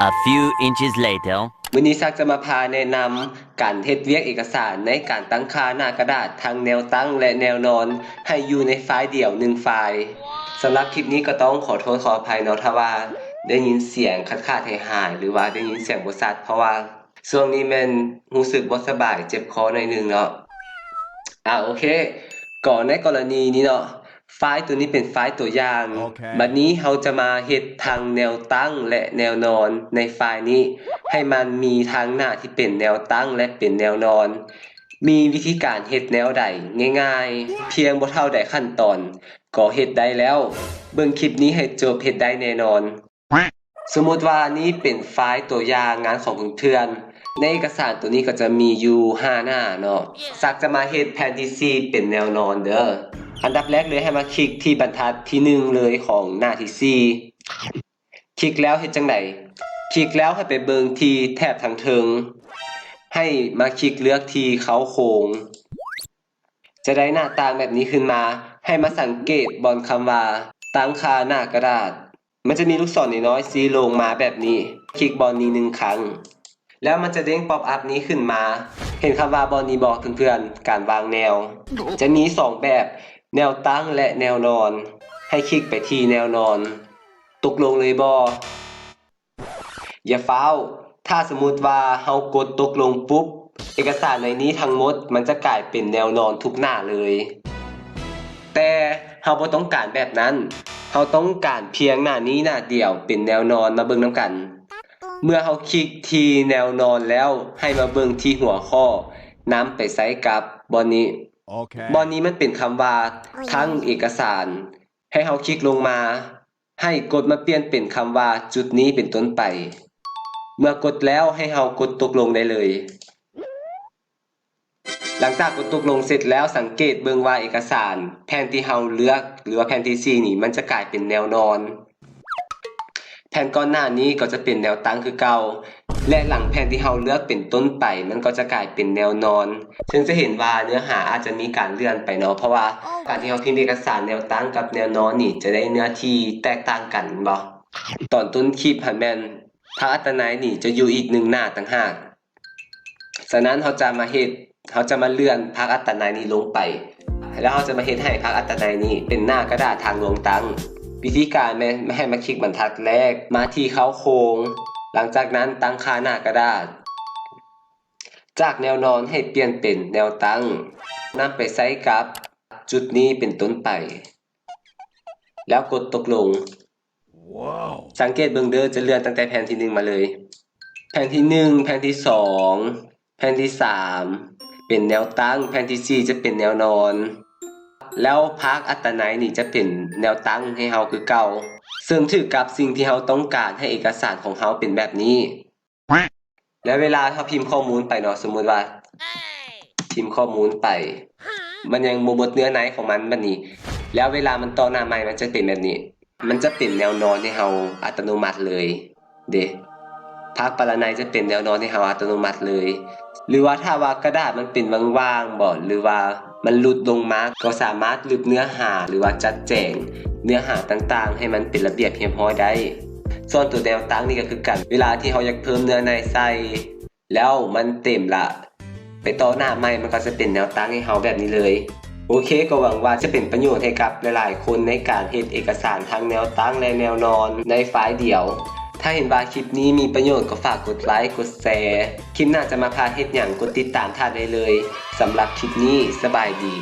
A few inches later. ມື້ນີ້ສັກຈະມາພາແນະນຳການເຮັດວຽກເອກະສານໃນການຕັ້ງຄ່າໜ້າກະດາດທັງແນວຕັ້ງ ແລະ ແນວນອນ ໃຫ້ຢູ່ໃນໄຟລ໌ດຽວໜຶ່ງໄຟລ໌. ສຳລັບຄລິບນີ້ກໍຕ້ອງຂໍໂທດຂໍອະໄພເນາະ ຖ້າວ່າໄດ້ຍິນສຽງຂາດໆຫາຍໆ ຫຼືວ່າໄດ້ຍິນສຽງບໍ່ຊັດ ເພາະວ່າຊ່ວງນີ້ແມ່ນຮູ້ສຶກບໍ່ສະບາຍ ເຈັບຄໍໜ້ອຍໜຶ່ງເນາະ. ອາ ໂອເຄ ກໍໃນກໍລະນີນີ້ເນາະ ໄຟລ໌ຕົວນີ້ເປັນໄຟລ໌ຕົວຢ່າງ. ໂອເຄ ບັດນີ້ເຮົາຈະມາເຮັດທັງແນວຕັ້ງ ແລະ ແນວນອນໃນໄຟລ໌ນີ້ ໃຫ້ມັນມີທັງໜ້າທີ່ເປັນແນວຕັ້ງ ແລະ ເປັນແນວນອນ. ມີວິທີການເຮັດແນວໃດ? ງ່າຍໆ ພຽງບໍ່ເທົ່າໃດຂັ້ນຕອນ ກໍເຮັດໄດ້ແລ້ວ. ເບິ່ງຄລິບນີ້ໃຫ້ຈົບ ເຮັດໄດ້ແນ່ນອນ. ສົມມຸດວ່ານີ້ເປັນໄຟລ໌ຕົວຢ່າງງານຂອງເພື່ອນໆ. ໃນເອກະສານໂຕນີ້ກໍຈະມີຢູ່ຫ້າໜ້າເນາະ. ສັກຈະມາເຮັດແຜ່ນທີສີ່ເປັນແນວນອນເດີ. ອັນດັບແລກເລີຍໃຫ້ມາຄລິກທີ່ບັນທັດທີໜຶ່ງເລີຍຂອງໜ້າທີສີ່. ຄລິກແລ້ວເຮັດຈັ່ງໃດ? ຄລິກແລ້ວໃຫ້ໄປເບິ່ງທີ່ແຖບທາງເທິງ. ໃຫ້ມາຄລິກເລືອກທີ່ເຄົ້າໂຄງ. ຈະໄດ້ໜ້າຕ່າງແບບນີ້ຂຶ້ນມາ. ໃຫ້ມາສັງເກດບ່ອນຄຳວ່າຕັ້ງຄ່າໜ້າກະດາດ. ມັນຈະມີລູກສອນນ້ອຍໆຊີ້ລົງມາແບບນີ້. ຄລິກບ່ອນນີ້ໜຶ່ງຄັ້ງ. ແລ້ວມັນຈະເດ້ງປັອບອັບນີ້ຂຶ້ນມາ. ເຫັນຄຳວ່າບ່ອນນີ້ບໍ່ເພື່ອນໆ? ການວາງແນວ. ຈະມີສອງແບບ, ແນວຕັ້ງ ແລະ ແນວນອນ. ໃຫ້ຄລິກໄປທີ່ແນວນອນ. ຕົກລົງເລີຍບໍ່? ຢ່າຟ້າວ. ຖ້າສົມມຸດວ່າເຮົາກົດຕົກລົງປຸບ, ເອກະສານໃນນີ້ທັງໝົດມັນຈະກາຍເປັນແນວນອນທຸກໜ້າເລີຍ. ແຕ່ເຮົາບໍ່ຕ້ອງການແບບນັ້ນ. ເຮົາຕ້ອງການພຽງໜ້ານີ້ໜ້າດຽວເປັນແນວນອນ. ມາເບິ່ງນຳກັນ. ເມື່ອເຮົາຄລິກທີ່ແນວນອນແລ້ວ, ໃຫ້ມາເບິ່ງທີ່ຫົວຂໍ້ນຳໄປໃຊ້ກັບບ່ອນນີ້. ໂອເຄ ບ່ອນນີ້ມັນເປັນຄຳວ່າທັງເອກະສານ. ໃຫ້ເຮົາຄລິກລົງມາ. ໃຫ້ກົດມາປ່ຽນເປັນຄຳວ່າຈຸດນີ້ເປັນຕົ້ນໄປ. ເມື່ອກົດແລ້ວໃຫ້ເຮົາກົດຕົກລົງໄດ້ເລີຍ. ຫຼັງຈາກກົດຕົກລົງເສັດແລ້ວ, ສັງເກດເບິ່ງວ່າເອກະສານແຜ່ນທີ່ເຮົາເລືອກ ຫຼືວ່າແຜ່ນທີສີ່ນີ້ ມັນຈະກາຍເປັນແນວນອນ. ແຜ່ນກ່ອນໜ້ານີ້ກໍຈະເປັນແນວຕັ້ງຄືເກົ່າ. ແລະ ຫຼັງແຜ່ນທີ່ເຮົາເລືອກເປັນຕົ້ນໄປ, ມັນກໍຈະກາຍເປັນແນວນອນ, ເຊິ່ງຈະເຫັນວ່າເນື້ອຫາອາດຈະມີການເລື່ອນໄປເນາະ, ເພາະວ່າການທີ່ເຮົາພິມເອກະສານແນວຕັ້ງກັບແນວນອນນີ້ ຈະໄດ້ເນື້ອທີ່ແຕກຕ່າງກັນແມ່ນບໍ່? ຕອນຕົ້ນຄລິບຫັ້ນແມ່ນພາກອັດຕະໄນນີ້ຈະຢູ່ອີກໜຶ່ງໜ້າຕ່າງຫາກ. ສະນັ້ນເຮົາຈະມາເຮັດ, ເຮົາຈະມາເລື່ອນພາກອັດຕະໄນນີ້ລົງໄປ, ແລ້ວເຮົາຈະມາເຮັດໃຫ້ພາກອັດຕະໄນນີ້ເປັນໜ້າກະດາດທາງລວງຕັ້ງ. ວິທີການແມ່ນໃຫ້ມາຄລິກບັນທັດແລກ, ມາທີ່ເຄົ້າໂຄງ, ຫຼັງຈາກນັ້ນຕັ້ງຄ່າໜ້າກະດາດ. ຈາກແນວນອນໃຫ້ປ່ຽນເປັນແນວຕັ້ງ, ນຳໄປໃຊ້ກັບຈຸດນີ້ເປັນຕົ້ນໄປ, ແລ້ວກົດຕົກລົງ. ສັງເກດເບິ່ງເດີ, ຈະເລື່ອນຕັ້ງແຕ່ແຜ່ນທີໜຶ່ງມາເລີຍ. ແຜ່ນທີໜຶ່ງ, ແຜ່ນທີສອງ, ແຜ່ນທີສາມ ເປັນແນວຕັ້ງ, ແຜ່ນທີສີ່ຈະເປັນແນວນອນ, ແລ້ວພາກອັດຕະໄນນີ້ຈະເປັນແນວຕັ້ງໃຫ້ເຮົາຄືເກົ່າ, ເຊິ່ງຖືກກັບສິ່ງທີ່ເຮົາຕ້ອງການໃຫ້ເອກະສານຂອງເຮົາເປັນແບບນີ້. ແລ້ວເວລາເຮົາພິມຂໍ້ມູນໄປເນາະ, ສົມມຸດວ່າພິມຂໍ້ມູນໄປ, ມັນຍັງບໍ່ໝົດເນື້ອໃນຂອງມັນບັດນີ້, ແລ້ວເວລາມັນຕໍ່ໜ້າໃໝ່ ມັນຈະເປັນແບບນີ້, ມັນຈະເປັນແນວນອນໃຫ້ເຮົາອັດຕະໂນມັດເລີຍເດ້. ພາກປະລະໄນຈະເປັນແນວນອນໃຫ້ເຮົາອັດຕະໂນມັດເລີຍ. ຫຼືວ່າຖ້າວ່າກະດາດມັນເປັນຫວ່າງໆບໍ ຫຼືວ່າມັນຫຼຸດລົງມາ, ກໍສາມາດລຶບເນື້ອຫາ ຫຼືວ່າຈັດແຈງເນື້ອຫາຕ່າງໆ ໃຫ້ມັນເປັນລະບຽບຮຽບຮ້ອຍໄດ້. ສ່ວນຕົວແນວຕັ້ງນີ້ກໍຄືກັນ, ເວລາທີ່ເຮົາຢາກເພີ່ມເນື້ອໃນໃສ່ ແລ້ວມັນເຕັມລະ, ໄປຕໍ່ໜ້າໃໝ່ ມັນກໍຈະເປັນແນວຕັ້ງໃຫ້ເຮົາແບບນີ້ເລີຍ. ໂອເຄ, ກໍຫວັງວ່າຈະເປັນປະໂຫຍດໃຫ້ກັບຫຼາຍໆຄົນໃນການເຮັດເອກະສານທັງແນວຕັ້ງ ແລະ ແນວນອນໃນໄຟລ໌ດຽວ. ຖ້າເຫັນວ່າຄລິບນີ້ມີປະໂຫຍດ ກໍຝາກກົດໄລ, ກົດແຊ. ຄລິບໜ້າຈະມາພາເຮັດຫຍັງ, ກົດຕິດຕາມຖ້າໄດ້ເລີຍ. ສຳລັບຄລິບນີ້, ສະບາຍດີ.